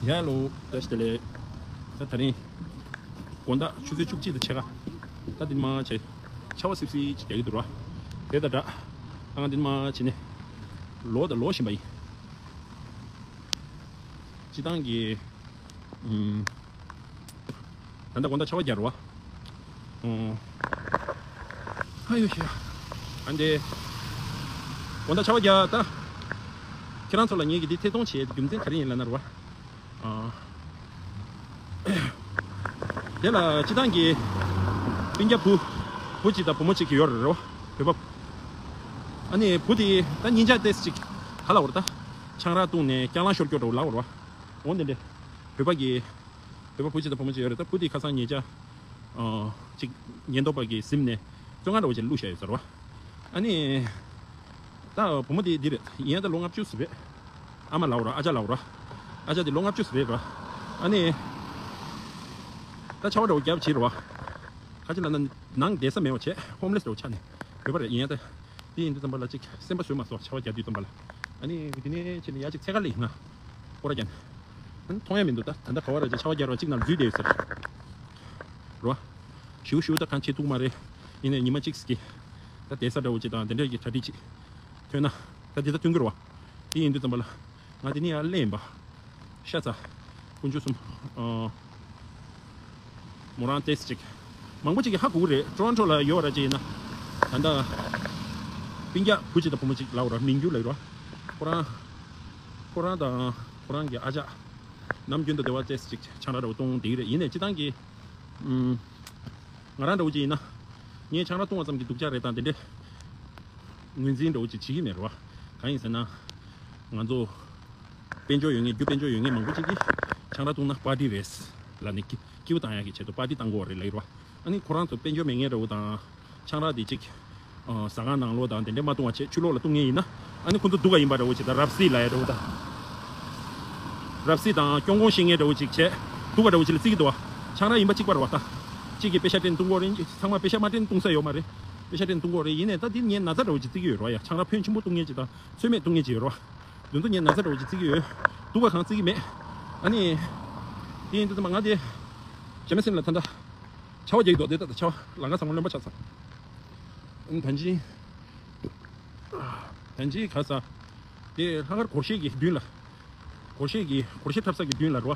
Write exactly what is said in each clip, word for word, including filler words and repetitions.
ཡ་ལོ། བཀྲ་ཤིས་བདེ་ལེགས། ད་དེ་རིང་དགོང་དག་ཆུ་ཚོད་བཅུ་གཅིག་དང་ཕྱེད་ཀ། ད་འདི་མ་བྱས། ཆར་པ་སིབ་སིབ་ཅིག་རྒྱག་གི་འདུག་ར། དེ་དང་སྦྲགས། ད་ང་འདི་མ་བྱས་ནས་ལོག་དང་ལོག་བཞིན་པ་ཡིན། སྤྱིར་བཏང་གི་ཨུམ། ད་ལྟ་དགོང་དག་ཆར་པ་རྒྱག་རེད་པ། ཨོ། ཨ་ཡོ་ཤི། ཨ་འདྲེ། དགོང་དག་ཆར་པ་རྒྱག་ད། ཁྱེད་རང་ཚོ་ལ་ངེད་ཀྱིས་འདི་ཐད་གཏོང་བྱེད་རྒྱུ་མཚན་ག་རེ་ཡིན་ལབ་ན་རེད་པ། ཨ། དེ་ལ་སྤྱིར་བཏང་གི་སྤུན་ཀྱག་བུ། བུ་གཅིག་དང་བུ་མོ་གཅིག་གི་ཡོད་རེད་པ། བོད་པ། ཨ་ནི་བུ་དེ་ད་ཉིན་ཞག་ཏོག་ཙམ་ཅིག་ག་ལབ་དགོས་རེད་ད། ཆང་རག་བཏུངས་ནས་རྐྱང་ལངས་ཤོར་སྐྱོ་འདྲ་བོ་ལབ་དགོས་རེད་པ། འོ་འདི་འདྲེ། བོད་པ་གི་བོད་པ་བུ་གཅིག་དང་བུ་མོ་གཅིག་ཡོད་རེད། ད་བུ་དེ་ཁ་སང་ཉིན་ཞག་ཨ། ཅིག་ཉེན་རྟོག་པ་གིས་ཟིན་ནས་བཙོན་ཁང་འདྲ་བོ་ཅིག་ལ་བླུགས་བཞག་ཡོད་ས་རེད་པ། ཨ་ནི། ད་བུ་མོ་དེ་འདི་རེད། ཡིན་ཡང་ད་ལོ་ལྔ་བཅུ་ཙམ་རེད། ཨ་མ་ལབ་དགོས་རེད་པ། ཨ་ཅག་ལབ་དགོས་རེད་པ། ཨ་ཅག་དེ་ལོ་ལྔ་བཅུ་ཙམ་རེད་པ། ཨ་ནི། ད་ཆར་པ་འདྲ་བོ་རྒྱབ་བྱས་རེད་པ། ག་ཅི་ལབ་ན་ནང་བསྡད་ས་མེད་པ་བྱས། ཧོམ་ལེ་སི་འདྲ་བོ་ཆགས་ནས་བོད་པ་རེད། ཡིན་ཡང་ད། དེ་ཡིན་དུས་ཙམ་པ་ལ་ཅིག་སེམས་པ་བཟོད་མ་སོང་། ཆར་པ་རྒྱག་དུས་ཙམ་པ་ལ། ཨ་ནི་དེ་ནས་ཕྱིན་ནས་ཡར་ཅིག་འཚོལ་ག་སླེབས་ཡིན་ང་། སྐོར་ར་རྒྱག་ནས། ཨ་ནི་མཐོང་ཡ་མི་འདུག་ད་ད་ལྟ་ག་པར་ར་ཅིག་ཆར་པ་རྒྱག་ར་ཅིག་ནང་འཛུལ་བསྡད་ཡོད་ས་རེད། རེད་པ། ཞེ་པོ་ཞེ་པོ་ད་གང་བྱེད་ཐུབ་མ་རེད། ཡིན་ནའི་ཉི་མ་གཅིག་ཙམ་གྱི་ད་བསྡད་ས་འདྲ་བོ་ཅིག་དང་དེ་འདྲ་གི་གྲ་སྒྲིག་ཅིག་ཐོན་ན། ད་དེ་ད་ཐོན་གྱི་རེད་པ། དེ་ཡིན་དུས་ཙམ་པ་ལ། ང་དེ་ནས་ཡར་སླེབས་ཡིན་པ། ཤ་ཚ། དཀོན་མཆོག་གསུམ། ཨ། མོ་རང་ཏོག་ཙམ་ཅིག་མང་པོ་ཅིག་གིས་ཧ་གོ་གི་རེད། ཊོ་རོན་ཊོ་ལ་ཡོད་པ་ར་ཅིག་ཡིན་ན། ད་ལྟ་སྤུན་ཀྱག་བུ་གཅིག་དང་བུ་མོ་གཅིག་ལབ་དགོས་རེད་པ། མིང་རྒྱུད་ལབ་ཡོད་རེད་པ། ཁོ་རང་། ཁོ་རང་དང་ཁོ་རང་གི་ཨ་ཅག་ནམ་རྒྱུན་དུ་སྡེ་བ་ཏོག་ཙམ་ཅིག་ཆང་རག་འདྲ་བོ་བཏུང་བསྡད་ཀྱི་རེད། ཡིན་ནའི་སྤྱིར་བཏང་གི་ཨུམ། ང་རང་འདྲ་བོ་ཅིག་ཡིན་ན། ངས་ཆང་རག་བཏུང་བ་ཙམ་གྱིས་སྡུག་ཅག་རེད་དང་དེ་འདྲའི་ངོས་འཛིན་འདྲ་བོ་ཅིག་བྱེད་ཀྱི་མེད་རེད་པ། གང་ཡིན་ཟེར་ན། ང་ཚོ་དཔལ་འབྱོར་ཡོད་མཁན། རྒྱུ་དཔལ་འབྱོར་ཡོད་མཁན་མང་པོ་ཅིག་གིས་ཆང་རག་བཏུང་ན་པར་ཊི་རེད་ལབ་ནས་སྐྱིད་སྐྱིད་པོ་བཏང་ཡག་གི་ཆེད་དུ་པར་ཊི་བཏང་དགོས་པ་རེད་ལབ་ཀྱི་རེད་པ། ཨ་ནི་ཁོ་རང་ཚོ་དཔལ་འབྱོར་མེད་མཁན་འདྲ་བོ་དང་། ཆང་རག་དེ་གཅིག་ཨ། ཟ་ཁང་ནང་ལོགས་དང་དེ་འདྲ་མ་བཏུང་བ་བྱས་ཕྱི་ལོགས་ལ་བཏུང་མཁན་ཡིན་ན། ཨ་ནི་ཁོ་ཚོ་སྡུག་ག་ཡིན་པ་འདྲ་བོ་ཅིག་དང་། རབ་སྲིད་ལབ་ཡ་འདྲ་བོ་དང་། རབ་སྲིད་དང་སྐྱོན་ཀོང་བཤད་མཁན་འདྲ་བོ་ཅིག་བྱས། སྡུག་ག་འདྲ་བོ་ཅིག་ལ་བརྩི་གི་འདུག་པ། ཆང་རག་ཡིན་པ་གཅིག་པ་རེད་པ་ད། གཅིག་གིས་པེ་ཤ་སྤྲད་ནས་བཏུང་གི་ཡོད་རེད། ཚང་མ་པེ་ཤ་མ་སྤྲད་ནས་བཏུང་ས་ཡོད་མ་རེད། པེ་ཤ་སྤྲད་ནས་བཏུང་གི་ཡོད་རེད། ཡིན་ནའི་ད་འདི་ངས་ན་ཚ་འདྲ་བོ་ཅིག་བརྩི་གི་ཡོད་རེད་པ། ཡ། ཆང་རག་ཕོན་ཆེན་པོ་བཏུང་མཁན་ཅིག་དང་ཚོད་མེད་བཏུང་མཁན་ཅིག་ཡོད་རེད་པ། དེ་ཚོ་ངས་ན་ཚ་འདྲ་བོ་ཅིག་བརྩི་གི་ཡོད། སྡུག་ག་གང་བརྩི་གི་མེད། ཨ་ནི། དེ་ཡིན་དུས་ཙམ་པ་ང་དེ། བྱས་ན་སེམས་ལ་ད་ལྟ་ཆར་པ་རྒྱག་གི་འདུག་དེ་ད་ལྟ་ཆར་པ་ལམ་ཁ་ཚང་མ་རློན་པ་ཆགས་ཚར། ཨ་ནི་ད་ཅི། ད་ཅི་ག་ས། དེ་ལྷག་དཀར་སྒོར་གཞས་ཀྱི་མདུན་ལ། སྒོར་གཞས་ཀྱི་སྒོར་གཞས་འཁྲབ་ས་གི་མདུན་ལ་རེད་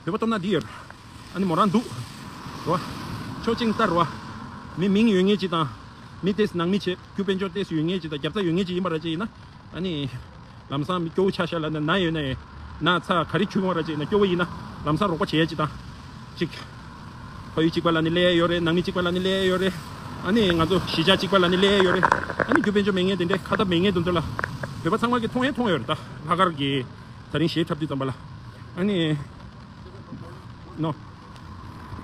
པ། བོད་པ་སྟོབས་ན་འདི་ཡོད། ཨ་ནི་མོ་རང་འདུག་རེད་པ། ཕྱོགས་གཅིག་ལྟར་རེད་པ། མི་མིང་ཡོད་མཁན་ཅིག་དང་། མི་ཏོག་ཙམ་ནང་མི་བྱས། རྒྱུ་དཔལ་འབྱོར་ཏོག་ཙམ་ཡོད་མཁན་ཅིག་དང་རྒྱབ་རྩ་ཡོད་མཁན་ཅིག་ཡིན་པ་ར་ཅིག་ཡིན་ན། ཨ་ནི། ལམ་སང་མི་སྐྱོ་བོ་ཆགས་ཤག་ལབ་ན། ན་ཡོད་ན་ཡང་། ན་ཚ་ག་རེ་བྱུང་བ་ར་ཅིག་ཡིན་ན། སྐྱོ་བོ་ཡིན་ན། ལམ་སང་རོགས་པ་བྱེད་ཡ་ཅིག་དང་། ཅིག་ཕ་ཡུལ་གཅིག་པ་ལབ་ནས་སླེབས་ཡ་ཡོད་རེད། ནང་མི་གཅིག་པ་ལབ་ནས་སླེབས་ཡ་ཡོད་རེད། ཨ་ནི་ང་ཚོ་གཞིས་ཆགས་གཅིག་པ་ལབ་ནས་སླེབས་ཡ་ཡོད་རེད། ཨ་ནི་རྒྱུ་དཔལ་འབྱོར་མེད་མཁན་དེ་འདྲའི་ཁ་ཐབས་མེད་མཁན་དེ་ཚོ་ལ། བོད་པ་ཚང་མ་གིས་མཐོང་ཡ་མཐོང་ཡོད་རེད་ད། ལྷག་དཀར་གྱི་དེ་རིང་གཞས་འཁྲབ་དུས་ཙམ་པ་ལ། ཨ་ནི། ནོ།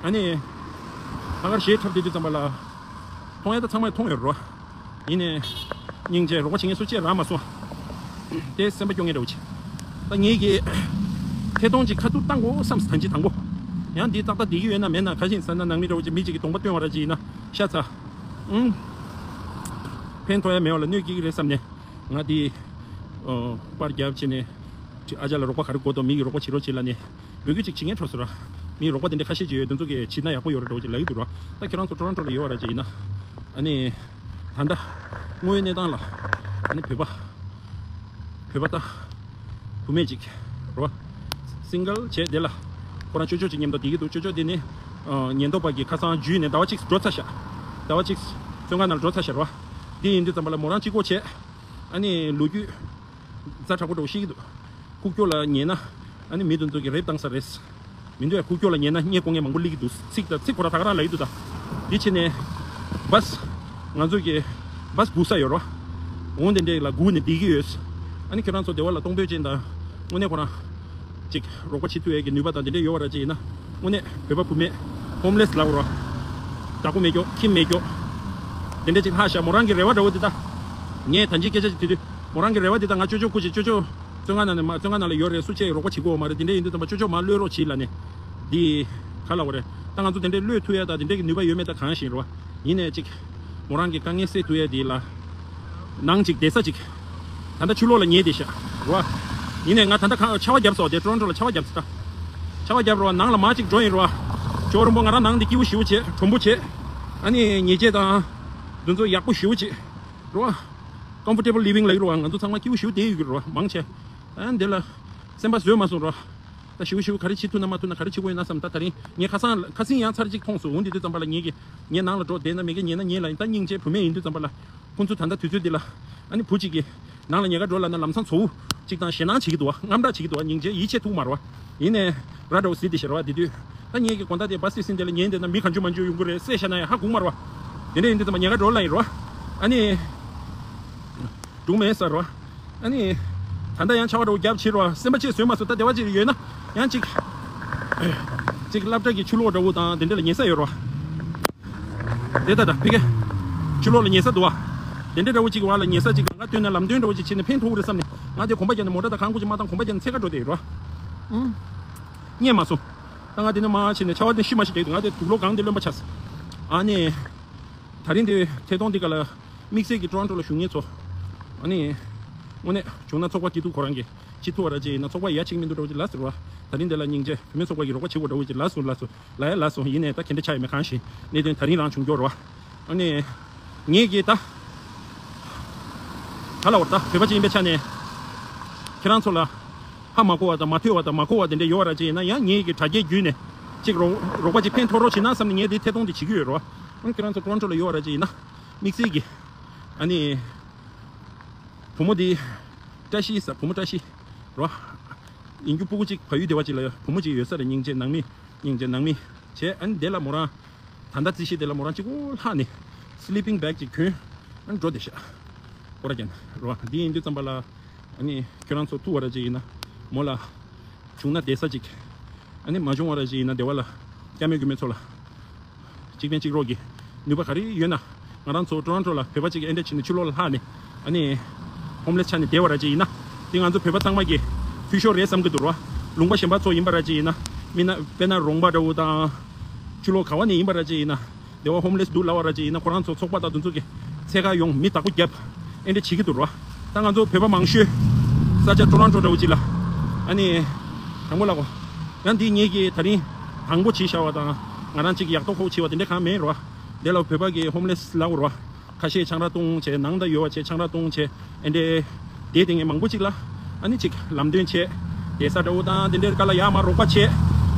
ཨ་ནི། ལྷག་དཀར་གཞས་འཁྲབ་བསྡད་དུས་ཙམ་པ་ལ། མཐོང་ཡ་ད་ཚང་མས་མཐོང་ཡོད་རེད་པ། ཡིན་ནའི། སྙིང་རྗེ། རོགས་པ་བྱེད་མཁན་སུ་གཅིག་རག་མ་སོང་། དེ་སེམས་པ་སྐྱོ་མཁན་འདྲ་བོ་ཅིག་ད་ངེད་ཀྱིས་ཐད་གཏོང་ཅིག་ཁ་ཐུག་བཏང་དགོས་བསམས། ད་ཅི་དང་པོ། ཡང་འདི་ཏག་ཏག་བསྡད་ཀྱི་ཡོད་ན་མེད་ན། ག་རེ་ཡིན་ཟེར་ན་ནང་མི་འདྲ་བོ་ཅིག་མི་གཅིག་གིས་གདོང་པ་སྟོན་པ་ར་ཅིག་ཡིན་ན་ཤ་ཚ། ཨུམ། ཕན་ཐོགས་ཡ་མེད་པ་ལ་གནོད་སྐྱེལ་གྱི་རེད་བསམས་ནས། ང་འདི། ཨོ། པར་རྒྱབ་བྱས་ནས། ཨ་ཅག་ལ་རོགས་པ་ག་རེ་དགོས་འདུག་མི་གིས་རོགས་པ་བྱེད་རོགས་བྱེད་ལབ་ནས། འབོད་སྐུལ་ཅིག་བྱེད་མཁན་འཕྲོ་སོང་ར། མིའི་རོགས་པ་དེ་འདྲ་ཁ་ཤས་ཅིག་ཡོད། དེ་ཚོ་གིས་བྱེད་ན་ཡག་པོ་ཡོད་རེད་འདྲ་བོ་ཅིག་ལབ་ཀྱི་འདུག་ར། ད་ཁྱེད་རང་ཚོ་ཊོ་རོན་ཊོ་ལ་ཡོད་པ་ར་ཅིག་ཡིན་ན། ཨ་ནི། ད་ལྟ། དངོས་ཡོད་གནས་སྟངས་ལ། ཨ་ནི་བོད་པ། བོད་པ་ད། བུད་མེད་ཅིག་རེད་པ། སིང་གལ་བྱས་དེ་ལ། ཁོ་རང་ཅོ་ཅོ་ཅིག་མཉམ་དུ་བསྡད་ཀྱི་འདུག་ཅོ་ཅོ་དེ་ནི། ཨ། ཉེན་རྟོག་པ་གིས་ཁ་སང་འཇུས་ནས་ཟླ་བ་གཅིག་འགྲོ་ཚར་ཤག་ཟླ་བ་གཅིག་བཙོན་ཁང་ནང་ལ་འགྲོ་ཚར་ཤག་རེད་པ། དེ་ཡིན་དུས་ཙམ་པ་ལ་མོ་རང་གཅིག་པོ་བྱས། ཨ་ནི་ལོ་རྒྱུས་ཛ་དྲག་པོ་འདྲ་བོ་བཤད་ཀྱི་འདུག་ཁུག་ཀྱོག་ལ་ཉན་ན། ཨ་ནི་མི་དེ་ཚོ་གིས་རེབ་བཏང་ས་རེད། མི་འདུག་ཡ། ཁུག་ཀྱོག་ལ་ཉན་ན་བརྙས་བཀོད་མཁན་མང་པོ་སླེབས་ཀྱི་འདུག་ཚིག་དང་ཚིག་ཁོ་རང་ད་ག་རང་ལབ་ཀྱི་འདུག་ད་འདི་བྱས་ནས། བཱས། ང་ཚོ་གི་བཱས་སྒུག་ས་ཡོད་རེད་པ། འོ་དེ་འདྲས་ལ་སྒུག་ནས་བསྡད་ཀྱི་ཡོད། ཨ་ནི་ཁྱེད་རང་ཚོ་སྡེ་བ་ལ་གཏོང་ཕོད་ཅན་དང་། དངོས་གནས་ཁོ་རང་ཅིག་རོགས་པ་བྱེད་ཐུབ་ཡས་ཀྱི་ནུས་པ་དང་དེ་འདྲས་ཡོད་པ་ར་ཅིག་ཡིན་ན། དངོས་གནས་བོད་པ་བུད་མེད་ཧོམ་ལེ་སི་ལབ་དགོས་རེད་པ། བདག་པོ་མེད་ཀྱོག་ཁྱིམ་མེད་ཀྱོག་དེ་འདྲས་ཅིག་ལྷག་ཤག་མོ་རང་གི་རེ་བ་འདྲ་བོ་དེ་ད། ངས་ད་ཅི་སྐད་ཆ་ཅིག་དྲིས་དུས། མོ་རང་གི་རེ་བ་དེ་ད་ང་ཅོ་ཅོ་སྐུ་མཁྱེན། ཅོ་ཅོ་བཙོན་ཁང་ནང་ནས་མར། བཙོན་ཁང་ནང་ལ་ཡོད་རེད། སུ་གཅིག་རོགས་པ་བྱེད་ཀྱི་ཡོད་མ་རེད། དེ་འདྲས་ཡིན་དུས་ཙམ་པ་ཅོ་ཅོ་མར་གློད་རོགས་བྱེད་ལབ་ནས། འདི་ག་ལབ་དགོས་རེད། ད་ང་ཚོ་དེ་འདྲས་གློད་ཐུབ་ཡ་ད་དེ་འདྲས་ཀྱི་ནུས་པ་ཡོད་མེད་ད་གང་ཤེས་རེད་པ། ཡིན་ནའི་ཅིག་མོ་རང་གི་དཀའ་ངལ་སེལ་ཐུབ་ཡ་དེ་ལ། ནང་ཅིག་བསྡད་ས་ཅིག་ད་ལྟ་ཆུ་ལོག་ལ་ཉལ་བསྡད་ཤག་རེད་པ། ཡིན་ནའི་ང་ད་ལྟ་གང་ཆར་པ་བརྒྱབ་སོང་། དེ་ཊོ་རོན་ཊོ་ལ་ཆར་པ་བརྒྱབ་སོང་ད། ཆར་པ་བརྒྱབ་རོ། ནང་ལ་མར་ཅིག་འགྲོ་ཡིན་རོ། ཇོ་རིན་པོ་ང་རང་ནང་འདི་སྐྱིད་པོ་ཞེ་པོ་བྱེད། གྲུང་པོ་བྱེད། ཨ་ནི་ཉལ་ཆས་དང་། འདི་ཚོ་ཡག་པོ་ཞེ་པོ་བྱེད། རོ། Comfortable living ལ་ཡོད་རོ། ང་ཚོ་ཚང་མ་སྐྱིད་པོ་ཞེ་པོ་བསྡད་ཡོད་ཀྱི་རོ། མང་ཆེ། ཨ་འདི་ལ། སེམས་པ་བཟོད་མ་སོང་རོ། ད་ཞེ་པོ་ཞེ་པོ་ག་རེ་བྱེད་ཐུབ་ན་མ་ཐུབ་ན་ག་རེ་བྱེད་དགོས་ཡོད་ན་བསམ། ད་ད་རིང་ངས་ཁ་སང་ཁ་སང་ཡང་ཚར་གཅིག་མཐོང་སོང་། འོ་འདི་དུས་ཙམ་པ་ལ་ངེད་ཀྱི་ངའི་ནང་ལ་འགྲོ་བསྡད་ན་མེད་ཀྱི། ཉལ་ན་ཉལ་ལ་ཡིན། ད་སྙིང་རྗེ་བུད་མེད་ཡིན་དུས་ཙམ་པ་ལ། ཁོང་ཚོ་ད་ལྟ་དུས་ཚོད་འདི་ལ། ཨ་ནི་བུ་གཅིག་གིས་ནང་ལ་ཉལ་ག་འགྲོ་ལབ་ན་ལམ་སང་ཚ་བོ་གཅིག་དང་ཞེད་སྣང་བྱེད་ཀྱི་འདུག་བ། དངངས་སྐྲག་བྱེད་ཀྱི་འདུག་བ། སྙིང་རྗེ་ཡིད་ཆེས་ཐུབ་མ་རེད་བ། ཡིན་ནའི་ར་འདྲ་བོ་ཟིག་དེ་ཤར་བ་དེ་དུས། ད་ངེད་ཀྱི་དགོང་དག་དེ་བ་སི་སི་འདི་ལ་ཉལ་བསྡད་ན་མི་གང་བྱུང་མང་བྱུང་ཡོང་གི་རེད་ཟེར་བཤད་ན་ཡང་ཧ་གོ་མ་རེད་བ། དེ་འདྲ་ཡིན་དུས་ཙམ་པ་ཉལ་ག་འགྲོ་ལབ་ཡིན་རེད་བ། ཨ་ནི། སྒྲུང་མེད་ཟེར་རོ། ཨ་ནི། ད་ལྟ་ཡང་ཆར་པ་འདྲ་བོ་བརྒྱབ་བྱེད་རོ། སེམས་པ་ཅིག་བཟོད་མ་སོང་། ད་སྡེ་བ་ཅིག་ཡོད་ན། ཡང་ཅིག་ཅིག་སློབ་གྲྭ་གི་ཆུ་ལོག་འདྲ་བོ་དང་དེ་འདྲ་ལ་ཉལ་ས་ཡོད་རོ། དེ་ད་ད་ཕ་གི། ཆུ་ལོག་ལ་ཉལ་ས་འདུག་བ། དེ་འདྲ་འདྲ་བོ་ཅིག་བར་ལ་ཉལ་ས་ཅིག་ལ་ང་སྟོན་ན་ལམ་སྟོན་འདྲ་བོ་ཅིག་བྱས་ནས་ཕན་ཐོགས་རེད་བསམ་ནས། ང་དེ་གོམ་པ་རྒྱག་ནས་མོ་ཊ་དང་གང་དགོས་ཅིག་མ་བཏང་། གོམ་པ་རྒྱག་ནས་འཚོལ་ག་འགྲོ་བསྡད་ཡོད་རོ། ཨུ། རྙེད་མ་སོང་། ད་ང་དེ་ནས་མར་ཕྱིན་ནས་ཆར་པ་དེ་ཤི་མ་ཤི་བསྡད་འདུག་ང་དེ་དུག་ལོག་གང་དེ་རློན་པ་ཆགས་སོང་། ཨ་ནི། ད་རིང་དེ་ཐད་གཏོང་འདི་ག་ལ། དམིགས་བསལ་གྱི་ཊོ་རོན་ཊོ་ལ་བཞུགས་མཁན་ཚོ། ཨ་ནི། དངོས་གནས་བྱུང་ན་ཚོགས་པ་སྐྱིད་སྡུག་ཁོ་རང་གི་བྱེད་ཐུབ་པ་ར་ཅིག་ཡིན་ན། ཚོགས་པ་ཡ་གཅིག་མི་འདུག་འདྲ་བོ་ཅིག་ལབ་ཟེར་བ། ད་རིང་འདི་ལ་སྙིང་རྗེ་བུད་མེད་ཚོགས་པ་གི་རོགས་པ་བྱེད་དགོས་འདྲ་བོ་ཅིག་ལབ་སོང་ལབ་སོང་། ལ་ཡ་ལབ་སོང་། ཡིན་ནའི་ད་ག་འདྲ་ཆགས་ཡོད་མེད་གང་ཤེས། གནད་དོན་ད་རིང་རང་བྱུང་འགྱུར་བ། ཨ་ནི། ངེད་ཀྱིས་ད། ག་ལ་བར་ད་བོད་པ་ཅིག་ཡིན་པའི་ཆ་ནས། ཁྱེད་རང་ཚོ་ལ། ཧ་མ་གོ་བ་དང་མ་ཐོས་པ་དང་མ་གོ་བ་དེ་འདྲ་ཡོད་པ་ར་ཅིག་ཡིན་ན། ཡང་ངེད་ཀྱི་དྲ་རྒྱའི་བརྒྱུད་ནས་ཅིག་རོགས་རོགས་པ་ཅིག་ཕན་ཐོགས་རོགས་བྱེད་ན་བསམ་ནས་ངས་དེ་ཐད་གཏོང་དེ་བྱེད་ཀྱི་ཡོད་རོ། ཨ་ཁྱེད་རང་ཚོ་ཊོ་རོན་ཊོ་ལ་ཡོད་པ་ར་ཅིག་ཡིན་ན། དམིགས་བསལ་གྱི། ཨ་ནི། བུ་མོ་དེ། བཀྲ་ཤིས་ཟེར། བུ་མོ་བཀྲ་ཤིས། རོ། ཡིན་རྒྱུ་སྤུ་གུ་གཅིག་ཕ་ཡུལ་སྡེ་བ་གཅིག་ལ་ཡོད། བུ་མོ་གཅིག་ཡོད་ས་རེད། སྙིང་རྗེ་ནང་མི། སྙིང་རྗེ་ནང་མི། བྱས་ཨ་ནི་དེ་ལ་མོ་རང་། ད་ལྟ་རྩིས་གཞི་དེ་ལ་མོ་རང་གཅིག་པོ་ལྷག་ནས། སི་ལི་པིང་བེག་ཅིག་གྱོན། ཨ་ནི་འགྲོ་བསྡད་ཤག་སྐོར་ར་རྒྱབ་ནས་རོ། འདི་ཡིན་དུས་ཙམ་པ་ལ། ཨ་ནི་ཁྱོད་རང་ཚོ་ཐུག་པ་ར་ཅིག་ཡིན་ན། མོ་ལ། བྱུང་ན་བསྡད་ས་ཅིག་ཨ་ནི་མ་བྱུང་བ་ར་ཅིག་ཡིན་ན་སྡེ་བ་ལ། སྐྱ་མེད་མགུལ་མེད་ཚོ་ལ། གཅིག་ཕན་གཅིག་རོགས་ཀྱི་ནུས་པ་ག་རེ་ཡོད་ན། ང་རང་ཚོ་ཊོ་རོན་ཊོ་ལ་བོད་པ་གཅིག་གིས་ཨེ་འདྲ་བྱས་ནས་ཕྱི་ལོགས་ལ་ལྷག་ནས། ཨ་ནི་ཧོམ་ལེ་སི་ཆགས་ནས་བསྡད་པ་ར་ཅིག་ཡིན་ན། དེ་ང་ཚོ་བོད་པ་ཚང་མ་གི་འཐུས་ཤོར་རེད་བསམ་གྱི་འདུག་ར། ལུང་པ་གཞན་པ་ཚོ་ཡིན་པ་ར་ཅིག་ཡིན་ན། མི་སྣ་དཔེར་ན་རོང་པ་འདྲ་བོ་དང་། ཕྱི་ལོགས་ག་བ་ནས་ཡིན་པ་ར་ཅིག་ཡིན་ན། སྡེ་བ་ཧོམ་ལེ་སི་འདུག་ལབ་པ་ར་ཅིག་ཡིན་ན། ཁོ་རང་ཚོ་ཚོགས་པ་དང་དེ་ཚོ་གི་འཚོལ་ག་ཡོང་། མི་བདག་པོ་བརྒྱབ། ཨེ་འདྲ་བྱེད་ཀྱི་འདུག་ར། ད་ང་ཚོ་བོད་པ་མང་ཤོས་ས་ཆ་ཊོ་རོན་ཊོ་འདྲ་བོ་ཅིག་ལ། ཨ་ནི། དང་པོ་ལ་གོ། ཡང་འདི་ངེད་ཀྱིས་ད་རིང་དང་པོ་བྱས་བཞག་པ་དང་། ང་རང་གཅིག་ཡག་ཐོག་ཧོ་བྱས་པ་དེ་འདྲ་གང་མེད་རོ། དེ་ལ་བོད་པ་གི་ཧོམ་ལེ་སི་ལབ་རོ། ཁ་ཤས་ཆང་རག་བཏུང་བྱས། ནང་ད་ཡོད་པ་བྱས་ཆང་རག་བཏུང་བྱས། ཨེ་འདྲ། དེ་དེ་ངས་མང་པོ་ཅིག་ལ། ཨ་ནི་ཅིག་ལམ་སྟོན་བྱས། བསྡད་ས་འདྲ་བོ་དང་དེ་འདྲའི་ཀ་ལ་ཡར་མར་རོགས་པ་བྱས།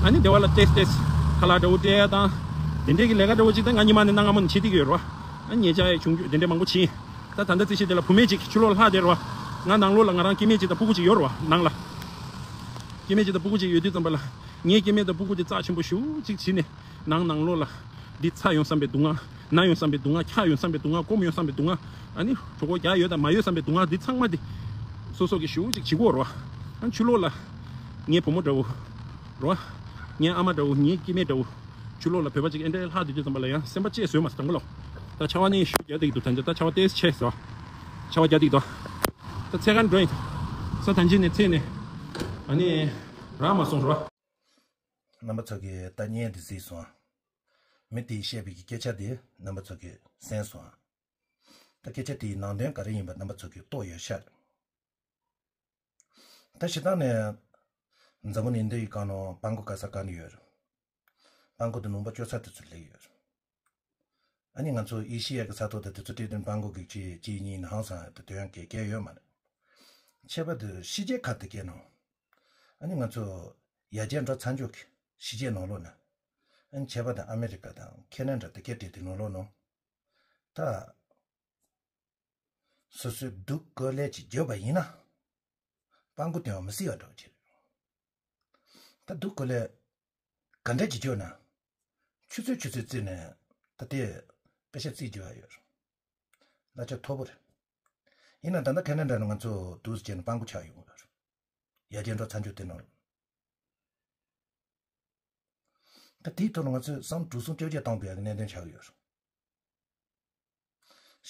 ཨ་ནི་སྡེ་བ་ལ་ཏེས་ཏེས་ཁ་ལག་འདྲ་བོ་སྤྲད་ཡ་དང་། དེ་འདྲའི་གི་ལས་ཀ་འདྲ་བོ་ཅིག་ད་ང་ཉི་མ་ནས་གནའ་སྔ་མོ་ནས་བྱེད་བསྡད་ཀྱི་ཡོད་རོ། ཨ་ཉེ་ཆར་ཡང་བྱུང་རྒྱུ་དེ་འདྲ་མང་པོ་བྱས། ད་ད་ལྟ་རྩིས་གཞི་དེ་ལ་བུད་མེད་ཅིག་ཕྱི་ལོགས་ལྷག་བསྡད་རོ། ང་ནང་ལོགས་ལ་ང་རང་སྐྱེ་དམན་ཅིག་དང་སྤུ་གུ་ཅིག་ཡོད་རོ། ནང་ལ། སྐྱེ་དམན་ཅིག་དང་སྤུ་གུ་ཅིག་ཡོད་དུས་ཙམ་པ་ལ། ངའི་སྐྱེ་དམན་དང་སྤུ་གུ་དེ་རྩ་ཆེན་པོ་ཞེ་པོ་ཅིག་བྱས་ནས། ནང་ནང་ལོགས་ལ། འདི་ཚ་ཡོང་བསམ་པའི་སྡུག་བསྔལ། ན་ཡོང་བསམ་པའི་སྡུག་བསྔལ། འཁྱག་ཡོང་བསམ་པའི་སྡུག་བསྔལ། སྐོམ་ཡོང་བསམ་པའི་སྡུག་བསྔལ། ཨ་ནི་གྲོད་ཁོག་རྒྱགས་ཡོད་དང་མ་ཡོད་བསམ་པའི་སྡུག་བསྔལ་འདི་ཚང་མ་དེ། སོ་སོ་གིས་ཞེ་པོ་ཅིག་བྱེད་ཀྱི་ཡོད་རེད་བ། ཨ་ཕྱི་ལོགས་ལ། ངའི་བུ་མོ་འདྲ་བོ། རེད་བ། ངའི་ཨ་མ་འདྲ་བོ། ངའི་སྐྱེ་དམན་འདྲ་བོ། ཕྱི་ལོགས་ལ་བོད་པ་ཅིག་ཨེ་འདྲའི་ལྷག་བསྡད་དུས་ཙམ་པ་ལ་ཡང་སེམས་པ་གཅིག་བཟོད་མ་སོང་། དང་པོ་ལ། ད་ཆར་པ་ནི་ཞེ་པོ་རྒྱག་བསྡད་ཀྱི་འདུག་ད་ད་ཆར་པ་ཏོག་ཙམ་ཆད་སོང་། ཆར་པ་རྒྱག་བསྡད་ཀྱི་འདུག་ད་འཚོལ་ག་འགྲོ་ཡིན། ས་ཐམས་ཅད་ནས་འཚོལ་ནས། ཨ་ནི། རག་མ་སོང་རེད་བ། རྣམ་པ་ཚོ་གིས་ད་བརྙན་འདི་གཟིགས་སོང་ཨ། མི་དེས་བཤད་པའི་གི་སྐད་ཆ་དེ་རྣམ་པ་ཚོ་གིས་གསན་སོང་ཨ། ད་སྐད་ཆ་དེའི་ནང་དོན་ག་རེ་ཡིན་པ་རྣམ་པ་ཚོ་གིས་རྟོགས་ཡོད་ཤག་ད་སྤྱིར་བཏང་ནས། འཛམ་བུ་གླིང་འདི་ཡི་སྒང་ནང་སྤྲང་པོ་ག་ས་ག་ནས་ཡོད་རེད། སྤྲང་པོ་དེ་ལུང་པ་སྐྱོ་ས་དེ་ཚོ་སླེབས་ཡོད་རེད། ཨ་ནི་ང་ཚོ་ཨེ་ཤི་ཡ་གི་ས་ཐོག་དེ་དེ་ཚོ་སྤྲད་དོན་སྤྲང་པོ་གི་གཅིག་གཅིག་གཉིས་ནི་ཧང་སང་དེ་དོན་གལ་གལ་ཡོད་མ་རེད། ཁྱད་པར་དུ་ཕྱི་རྒྱལ་ཁག་དེ་གའི་ནང་། ཨ་ནི་ང་ཚོ་ཡར་རྒྱས་འགྲོ་ཚར་འཇོག་གི་ཕྱི་རྒྱལ་ནང་ལོགས་ན། ཨ་ནི་ཁྱད་པར་དུ་ཨ་མེ་རི་ཀ་དང་ཁེ་ན་ཌ་དེ་གའི་གྲས་དེ་ནང་ལོགས་ནང་། ད། སོ་སོའི་སྡུག་དཀའ་ལས་ཅིག་བརྒྱབ་པ་ཡིན་ན། སྤྲང་པོ་དེའང་མི་སྲིད་པ་འདྲ་བོ་ཅིག་རེད། ད་སྡུག་དཀའ་ལས་ག་འདྲ་ཅིག་བརྒྱབ་ན། ཆུ་ཚོད་ཆུ་ཚོད་བརྩིས་ནས་ད་དེ་པེ་ས་རྩིས་རྒྱག་ཡ་ཡོད་རེད། གླ་ཆ་མཐོ་པོ་རེད། ཡིན་ན་ད་ལྟ་ཁེ་ན་ཌ་ནང་ང་ཚོ་འདུག་སེ་བྱས་ནས་སྤྲང་པོ་ཆགས་ཡོང་གི་རེད། ཡར་རྒྱས་འགྲོ་ཚར་འཇོག་དེ་ནང་། ད་དེའི་ཐོག་ནས་ང་ཚོས་བསམ་གྲུ་གསུམ་བཅོ་བརྒྱད་བཏང་དགོས་ཡག་གི་གནད་དོན་ཆགས་ཀྱི་ཡོད་རེད།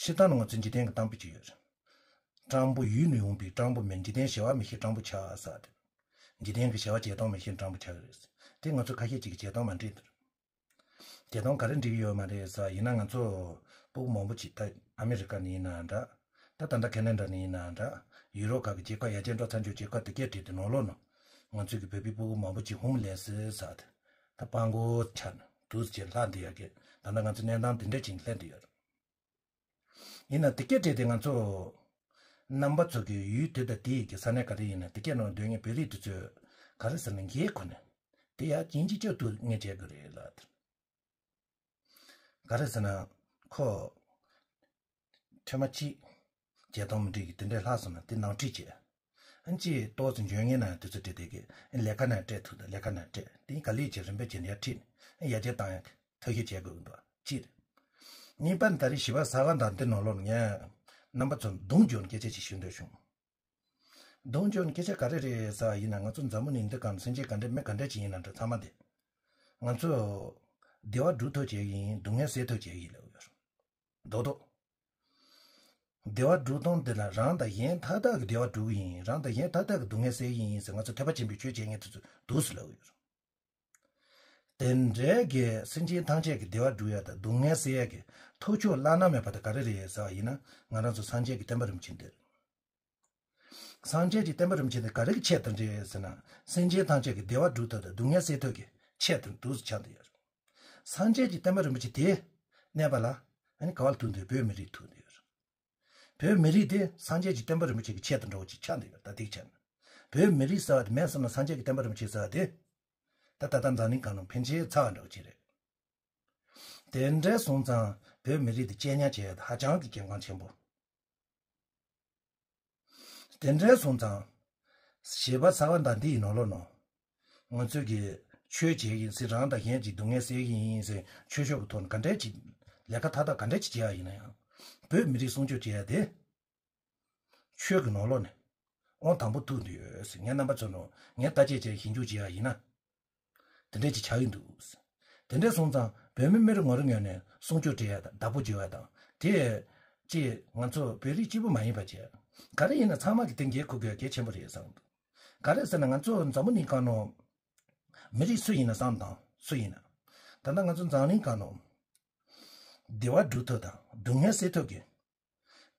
སྤྱིར་བཏང་ནས་ང་ཚོས་འཇིག་རྟེན་གྱི་གཏམ་དཔེ་ཅིག་ཡོད་རེད། སྤྲང་པོ་ཡུལ་ནས་ཡོང་པའི་སྤྲང་པོ་མིན། འཇིག་རྟེན་བྱ་བ་མི་ཤེས་སྤྲང་པོ་ཆགས་ས་དེ། འཇིག་རྟེན་གྱི་བྱ་བ་བྱེད་སྟངས་མི་ཤེས་སྤྲང་པོ་ཆགས་ཀྱི་རེད། དེ་ང་ཚོ་ཁ་ཤས་ཅིག་གིས་བྱེད་སྟངས་མ་འགྲིག་འདུག་བྱེད་སྟངས་ག་རེ་འགྲིག་གི་ཡོད་མ་རེད་ཟེར་ཡིན་ན། ང་ཚོ་སྤུ་གུ་མང་པོ་ཅིག་ད་ཨ་མེ་རི་ཀ་ནས་ཡིན་ན་འདྲ། ད་ད་ལྟ་ཁེ་ན་ཌ་ནས་ཡིན་ན་འདྲ། ཡུ་རོབ་ཁག་གི་རྒྱལ་ཁབ་ཡར་རྒྱས་འགྲོ་ཚར་འཇོག་རྒྱལ་ཁབ་དེ་གའི་གྲས་དེ་ནང་ལོགས་ནང་ ང་ཚོའི་གི་བོད་པའི་སྤུ་གུ་མང་པོ་ཅིག་ཧུམ་ལས་སི་ས་དེ་ད་སྤང་གོ་ཆ་ནས་དུས་ཅིག་ལྷག་འདི་ཡ་གི་ད་ལྟ་ང་ཚོ་གནས་སྟངས་འདི་འདྲ་ཅིག་སླེབས་འདི་ཡོད་རེད། ཡིན་ན་དེ་སྐད་བྲིས་ཏེ་ང་ཚོ་རྣམ་པ་ཚོ་གི་ཡུལ་དེ་དང་དེ་ཡི་གི་ས་གནས་ག་རེ་ཡིན་ན་དེ་སྐད་ནང་སྡོད་མཁན་བོད་རིགས་དེ་ཚོས་ག་རེ་ཟེར་ན་འགན་ཁུར་ནས་དེ་ཡ་ཅིན་ཅི་ཅོ་ཏུ་ངས་བྱེད་དགོས་རེད་ལ། ག་རེ་ཟེར་ན་ཁོ་ཐོན་མ་གཅིག་བྱེད་སྟངས་མི་འགྲིག་གི་དེ་འདྲས་ལྷག་སོང་ན་དེ་ནང་ཁྲིད་བྱེད། ཨན་ཅི་ཏོག་ཙམ་འཇོན་ངེས་ན་དུས་ཚོད་བྲེལ་དེ་གི་ལས་ཀ་ན་སྤྲད་ཐུབ་ད་ལས་ཀ་ན་སྤྲད་དེ་ག་ལས་བྱེད་རིམ་པས་བྱེད་ནས་ཡར་ཁྲིད་ནས་ཡར་རྒྱས་བཏང་ཡག་ཐབས་ཤེས་བྱེད་དགོས་ཀྱི་འདུག་གཅིག་རེད། གཉིས་པ་ནི་ད་རེས་བཞི་པ་ས་ག་དང་འདི་ནང་ལོགས་ངས་རྣམ་པ་ཚོར་གདོང་འཇོག་ནས་སྐད་ཆ་ཅིག་ཞུ་འདོད་བྱུང་། གདོང་འཇོག་ནས་སྐད་ཆ་ག་རེ་རེད་ཟེར་བ་ཡིན་ན་ང་ཚོ་འཛམ་བུ་གླིང་འདི་སྒང་སེམས་ཅན་ག་འདྲ་མི་ག་འདྲ་ཅིག་ཡིན་ན་འདྲ་ཚང་མ་དེ་ང་ཚོ་བདེ་བ་སྒྲུབ་ཐབས་བྱེད་ཀྱི་ཡིན་སྡུག་བསྔལ་སེལ་ཐབས་བྱེད་ཀྱི་ཡིན་ལབ་ཡོད། རྡོག་རྡོག་བདེ་བ་སྒྲུབ་སྟངས་འདི་ལ་རང་དང་གཞན་མཐའ་དག་གི་བདེ་བ་སྒྲུབ་ཀྱི་ཡིན། རང་དང་གཞན་མཐའ་དག་གི་སྡུག་བསྔལ་སེལ་གྱི་ཡིན་ཟེར་ང་ཚོ་ཐེག་པ་ཆེན་པོའི་ཆོས་བྱེད་མཁན་དེ་ཚོ་འདུག་སེ་ལབ་ཡོད། དེ་འདྲའི་གི་སེམས་ཅན་ཐམས་ཅད་ཀྱི་བདེ་བ་སྒྲུབ་ཡ་དང་སྡུག་བསྔལ་སེལ་ཡ་གི་ཐབས་མཆོག་བླ་ན་མེད་པ་དེ་ག་རེ་རེད་ཟེར་བ་ཡིན་ན་ང་རང་ཚོ་སངས་རྒྱས་ཀྱི་བསྟན་པ་རིན་པོ་ཆེ་འདི་རེད། སངས་རྒྱས་ཀྱི་བསྟན་པ་རིན་པོ་ཆེ་འདི་ག་རེ་གི་ཆེད་དུ་འདྲེས་ཟེར་ན་སེམས་ཅན་ཐམས་ཅད་ཀྱི་བདེ་བ་སྒྲུབ་ཐབས་དང་སྡུག་བསྔལ་སེལ་ཐབས་ཀྱི་ཆེད་དུ་འདུག་སེ་ཆགས་བསྡད་ཡོད་རེད། སངས་རྒྱས་ཀྱི་བསྟན་པ་རིན་པོ་ཆེ་དེ་གནས་པ་ལ་ཨ་ནི་ག་བ་ལ་ཐུག་འདུག་བོད་མི་རིགས་ཐུག་འདུག་ཡོད་རེད། བོད་མི་རིགས་དེ་སངས་རྒྱས་ཀྱི་བསྟན་པ་རིན་པོ་ཆེ་གི་ཆེད་དུ་འགྲོ་བ་ཅིག་ཆགས་འདུག་ཡོད་རེད། ད་ཐིག་ཆ་ནས་བོད་མི་རིགས་ཟེར་བ་དེ་མེད་བསམ་ན་སངས་རྒྱས་ཀྱི་བསྟན་པ་རིན་པོ་ཆེ་ཟེར་བ་དེ་ད་ད་ལྟ་འཛམ་གླིང་སྒང་ནང་ཕན་ཆེ་ཚ་བ་འདྲ་བོ་ཅིག་རེད། དེ་འདྲ་སོང་ཙང་བོད་མི་རིགས་དེ་གཅེས་ཉར་བྱེད་ཡ་དེ་ཧ་ཅང་གི་གལ་འགངས་ཆེན་པོ། དེ་འདྲ་སོང་ཙང་། བཞི་པ་ས་ག་ཟླ་འདི་ཡི་ནང་ལོགས་ནང་། ང་ཚོས་ཀྱི་ཆོས་བྱེད་ཀྱི་ཡིན་ཟེར་རང་དང་གཞན་གྱི་སྡུག་བསྔལ་སེལ་གྱི་ཡིན་ཟེར་ཆོས་ཕྱོགས་ཀྱི་ཐོག་ནས་ག་འདྲས་ཀྱི་ལས་ཀ་མཐའ་དག་ག་འདྲས་ཀྱི་བྱེད་ཡ་ཡིན་ན་ཡང་། བོད་མི་རིགས་སྲུང་སྐྱོབ་བྱེད་ཡ་དེ། ཆོས་ཀྱི་ནང་ལོགས་ནས་ཨང་དང་པོ་ཐུག་འདུག་ཡོད་ཟེར་ངས་རྣམ་པ་ཚོ་ནང་ངས་བརྟག་དཔྱད་བྱས་ཞིབ་འཇུག་བྱེད་ཡ་ཡིན་ན། དེ་འདྲས་ཅིག་ཆགས་ཀྱི་འདུག་དེ་འདྲས་སོང་ཙང་བོད་མི་མི་རེ་ངོ་རེ་ངོས་ནས་སྲུང་སྐྱོབ་བྱེད་ཡ་དང་བདག་པོ་བྱེད་ཡ་དང་དེ་ཅིག་ང་ཚོ་བོད་རིགས་གཅིག་པུ་མ་ཡིན་པ་བྱས། ག་རེ་ཡིན་ན་ཚང་མ་གི་དེ་འགན་འཁུར་དགོས་གལ་ཆེན་པོ་རེད་བསམ་འདུག་ག་རེ་ཟེར་ན་ང་ཚོ་འཛམ་བུ་གླིང་སྒང་ནང་མི་རིགས་སུ་ཡིན་ན་བསམ་དང་སུ་ཡིན་ན། ད་ལྟ་ང་ཚོ་འཛམ་གླིང་སྒང་ནང་བདེ་བ་སྒྲུབ་ཐབས་དང་སྡུག་བསྔལ་སེལ་ཐབས་ཀྱི།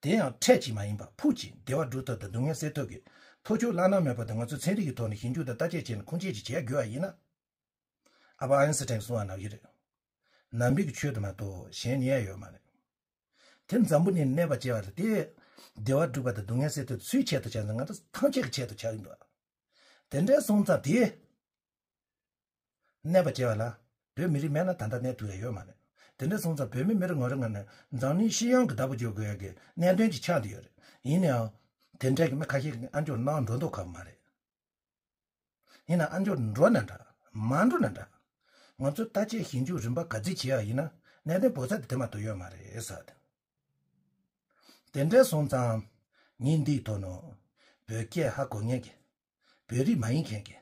དེ་ཡང་འཕྲལ་གྱིས་མ་ཡིན་པར་ཕུགས་ཀྱི་བདེ་བ་སྒྲུབ་ཐབས་དང་སྡུག་བསྔལ་སེལ་ཐབས་ཀྱི་ཐབས་མཆོག་བླ་ན་མེད་པ་དེ་ང་ཚོས་ཚན་རིག་གི་ཐོག་ནས་ཞིབ་འཇུག་དང་བརྟག་དཔྱད་བྱས་ནས་ཁུངས་སྐྱེལ་ཅིག་བྱེད་དགོས་པ་ཡིན་ན། ཨ་ཕ་ཨའིན་སི་ཊན་གསུངས་པ་ནང་བཞིན་རེད། ནང་པའི་གི་ཆོས་དེ་མ་གཏོགས་གཞན་རྙེད་ཡ་ཡོད་མ་རེད། དེ་འཛམ་བུ་གླིང་གནས་པ་བྱས་པ་རེད་དེ། བདེ་བ་སྒྲུབ་པ་དང་སྡུག་བསྔལ་སེལ་ཐབས་སུའི་ཆེད་དུ་བྱས་ན་ང་ཚོ་ཐམས་ཅད་ཀྱི་ཆེད་དུ་ཆགས་ཀྱི་འདུག་དེ་འདྲའི་སོང་ཙང་དེ། གནས་པ་བྱས་པ་ལ། བོད་མི་རིགས་མེད་ན་ད་ལྟ་གནས་ཐུབ་ཡ་ཡོད་མ་རེད། དེ་འདྲ་སོང་ཙང་བོད་མི་མི་རེ་ངོ་རེ་ངོས་ནས་འཛམ་གླིང་སྤྱི་ཡོངས་ཀྱི་བདག་པོ་རྒྱག་དགོས་ཡ་གི་གནད་དོན་ཅིག་ཆགས་བསྡད་ཡོད་རེད། ཡིན་ནའང་། དེ་འདྲ་གི་མི་ཁ་ཤས་ཀྱིས་ཨ་མཆོག་གནང་འགྲོ་མདོག་ཁ་པོ་མ་རེད། ཡིན་ན་ཨ་མཆོག་འགྲོ་ན་འདྲ། མ་འགྲོ་ན་འདྲ། ང་ཚོས་བརྟག་དཔྱད་ཞིབ་འཇུག་རིམ་པ་ག་ཚོད་བྱེད་ཡ་ཡིན་ན་གནད་དོན་འབོར་ཚད་དེ་དེ་མ་གཏོགས་ཡོད་མ་རེད་ཟེར་བ་དེ། དེ་འདྲ་སོང་ཙང་། ཉིན་འདིའི་ཐོག་ནས། བོད་སྐད་ཧ་གོ་མཁན་གྱི། བོད་རིགས་མ་ཡིན་མཁན་གྱི།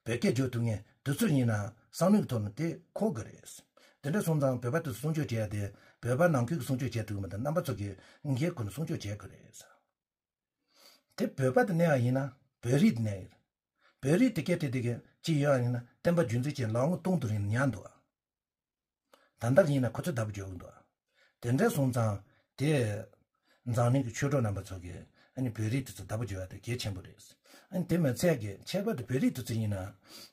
བོད་སྐད་བརྗོད་ཐུབ་མཁན་དེ་ཚོ་ཡིན་ན་བསམ་བློའི་ཐོག་ནས་དེ་གོ་དགོས་རེད། དེ་འདྲ་སོང་ཙང་བོད་པ་དེ་ཚོ་སྲུང་སྐྱོབ་བྱེད་ཡ་དེ་བོད་པ་ནང་ཁུལ་གྱི་སྲུང་སྐྱོབ་བྱེད་ཐུབ་མི་འདུག་རྣམ་པ་ཚོ་གིས་འགན་ཁུར་ནས་སྲུང་སྐྱོབ་བྱེད་དགོས་རེད། དེ་བོད་པ་དེ་གནས་པ་ཡིན་ན་བོད་རིགས་དེ་གནས་ཡོད། བོད་རིགས་དེ་སྐད་དེ་དེ་གི་ཅི་ཡོད་ཡིན་ན་བསྟན་པ་རྒྱུན་འཛིན་བྱེད་ལམ་ལྷོང་གཏོང་དུ་རིང་ཉར་འདུག་ད་ལྟ་ཡིན་ན་ཁོ་ཚོས་བདག་པོ་རྒྱག་གི་འདུག་དེ་འདྲ་སོང་ཙང་དེ། འཛམ་གླིང་གི་ཆོས་གྲོགས་རྣམ་པ་ཚོ་གིས་ཨ་ནི་བོད་རིགས་དེ་ཚོ་བདག་པོ་རྒྱག་ཡ་དེ་གལ་ཆེན་པོ་རེད། ཨ་ནི་དེ་མ་ཚད་ཀྱི་ཁྱད་པར་དུ་བོད་རིགས་དེ་ཚོ་ཡིན་ན་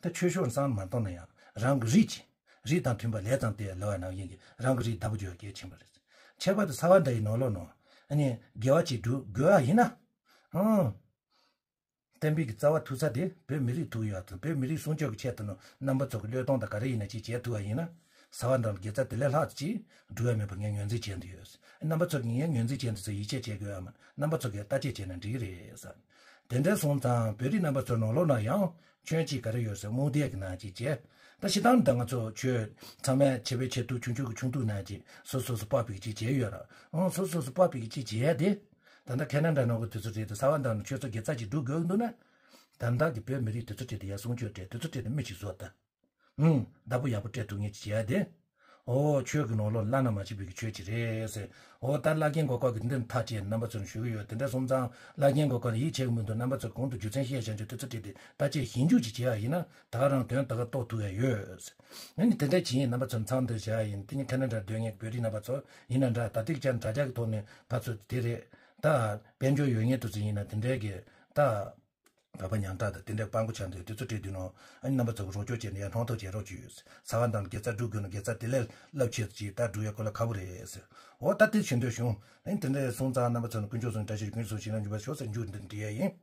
ད་ཆོས་ཕྱོགས་བསམ་མ་གཏོང་ན་ཡང་རང་གི་རིགས་ཀྱི་རིགས་དང་མཐུན་པ་ལས་ཙང་དེ་ལོ་བ་ནང་བཞིན་གྱི་རང་གི་རིགས་བདག་པོ་རྒྱག་ཡ་གལ་ཆེན་པོ་རེད། ཁྱད་པར་དུ་ས་ག་ཟླ་ཡི་ནང་ལོགས་ནང་ཨ་ནི་དགེ་བ་ཅིག་སྒྲུབ་དགོས་པ་ཡིན་ན། ཨང་། བསྟན་པའི་གི་རྩ་བ་ཐུག་ས་དེ་བོད་མི་རིགས་ཐུག་ཡོད་དང་བོད་མི་རིགས་སྲུང་སྐྱོབ་ཀྱི་ཆེད་དུ་ནི་རྣམ་པ་ཚོ་གི་བློས་གཏོང་དང་ག་རེ་ཡིན་ན་ཅིག་བྱེད་ཐུབ་པ་ཡིན་ན། ས་ག་ཟླ་ལ་དགེ་རྩ་དེ་ལས་ལྷག་ཅིག་སྒྲུབ་ཡ་མེད་པ་ངས་ངོས་འཛིན་བྱས་འདུག་ཡོད། རྣམ་པ་ཚོ་གིས་ངས་ངོས་འཛིན་བྱས་འདུག་ཟེར་ཡིད་ཆེས་བྱེད་དགོས་ཡ་མ་རྣམ་པ་ཚོ་གིས་བརྟག་དཔྱད་བྱས་ན་འགྲིག་གི་རེད་ཟེར། དེ་འདྲ་སོང་ཙང་བོད་རིགས་རྣམ་པ་ཚོ་ནང་ལོགས་ན་ཡང་ཁྱོན་གཅིག་ག་རེ་ཡོད་ཟེར་རྨོངས་དད་ཀྱི་ནང་ཅིག་བྱས། ད་ཤི་ཐང་ད་ང་ཚོ་ཆོས་ཚང་མས་བྱེད་པའི་བྱེད་ཐུབ་ཆུང་ཆུང་གི་ཆུང་དུ་ན་ཅིག་སོ་སོ་སོ་སྤག་པའི་ཅིག་བྱས་ཡོད་ར། ཨང་སོ་སོ་སོ་སྤག་པའི་ཅིག་བྱས་ཏེ། ད་ལྟ་ཁེ་ན་ཌ་ནང་གི་དུས་ཚོད་རེད་དེ་ས་བ་འདང་ནས་ཆོས་ཚོ་དགེ་རྩ་ཅིག་སྒྲུབ་དགོས་འདུག་ན། ད་ལྟ་གི་བོད་མི་རིགས་དུས་ཚོད་བྲལ་ཏེ་ཡར་སྲུང་སྐྱོབ་སྤྲད་དུས་ཚོད་བྲལ་ཏེ་མི་ཅིག་བཟོ་ད། ཨང་བདག་པོ་ཡག་པོ་སྤྲད་ཐུབ་ངེས་ཅིག་བྱས་ཏེ། ཨོ་ཆོས་ཀྱི་ནང་ལོགས་བླ་ན་མ་མཆིས་པའི་ཆོས་ཅིག་རེད་ཟེར། ཨོ་ད་བླ་རྒན་གོ་སྐབས་ཀྱི་འདི་ཐག་བཅད་རྣམ་པ་ཚོར་ཞུ་གི་ཡོད། དེ་འདྲ་སོང་ཙང་བླ་རྒན་གོ་སྐབས་ཡིད་ཆེས་ཀྱི་མི་འདུག་རྣམ་པ་ཚོར་གོང་དུ་རྒྱུ་མཚན་བཤད་བཞག་རྒྱུ་དུས་ཚོད་བྲལ་ཏེ་ད་ཅིག་ཞིབ་འཇུག་ཅིག་བྱས་པ་ཡིན་ན་ད་ག་རང་དོན་ད་ག་རྟོགས་ཐུབ་ཡ་ཡོད། ཨ་ནི་དེ་འདྲ་ཅིག་ཡིན་རྣམ་པ་ཚོར་མཚམས་འདིར་བཞག་ཡ་ཡིན། དེ་ནི་ཁེ་ན་ཌར་སྡོད་མཁན་བོད་རིགས་རྣམ་པ་ཚོ་ཡིན་ན་འདྲ་ད་ཐིག་ཅན་དྲ་རྒྱ་གི་ཐོག་ནས་ཕར་ཚུར་དེ་རེད་ད། དཔལ་འབྱོར་ཡོད་མཁན་དེ་ཚོ་ཡིན་ན་དེ་འདྲའི་གི་ད། དགག་པ་ཉམས་ཐག་དང་དེ་འདྲའི་སྤང་གོ་ཆགས་འདུག་དེ་ཚོ་བྲིས་དུས་ནོ། ཨ་ནི་རྣམ་པ་ཚོ་རོགས་སྐྱོར་བྱས་ནས་ཡར་སྣང་ཐག་བྱེད་རོགས་བྱོས། ས་ག་ནང་དགེ་རྩ་སྒྲུབ་དགོས་ན་དགེ་རྩ་དེ་ལས་རླབས་ཆེ་ཅིག་ད་སྒྲུབ་ཡ་གོ་ལ་ཁ་བོ་རེད་ཟེར། འོ་ད་དེ་བྱེད་འདོད་བྱུང་། ཨ་ནི་དེ་འདྲའི་སོང་ཙང་རྣམ་པ་ཚོ་ནི་དཀོན་མཆོག་གསུམ་བཀྲ་ཤིས་དཀོན་མཆོག་གསུམ་ཞིང་རྣམས་འབྱུང་བར་ཤོག་ཟེར་མཇུག་འདི་འབྲི་ཡ་ཡིན།